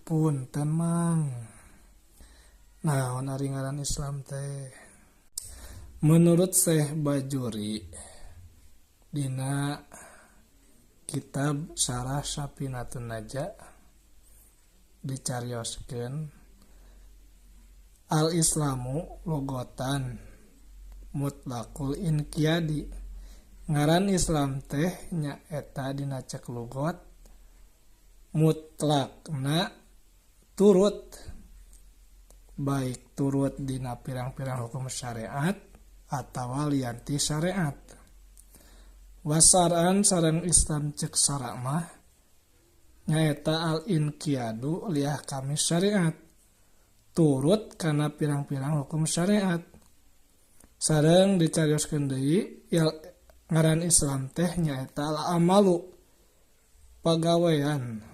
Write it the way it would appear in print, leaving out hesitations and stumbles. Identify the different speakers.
Speaker 1: Punten, Mang, naon ari ngaran Islam teh? Menurut Syekh Bajuri dina kitab Syarah Safinatun Najah dicarioskeun, al islamu lughatan mutlaqul inqiyadi, ngaran Islam teh nyaeta dina cek lugot mutlakna turut, baik turut dina pirang-pirang hukum syariat atawa lian ti syariat. Wa syar'an, sareng Islam cek syara mah nyaeta al inqiyadu li ahkami syariat, turut kana pirang-pirang hukum syariat. Sareng dicarioskeun deui, ngaran Islam teh nyaeta al amalu, pagawean.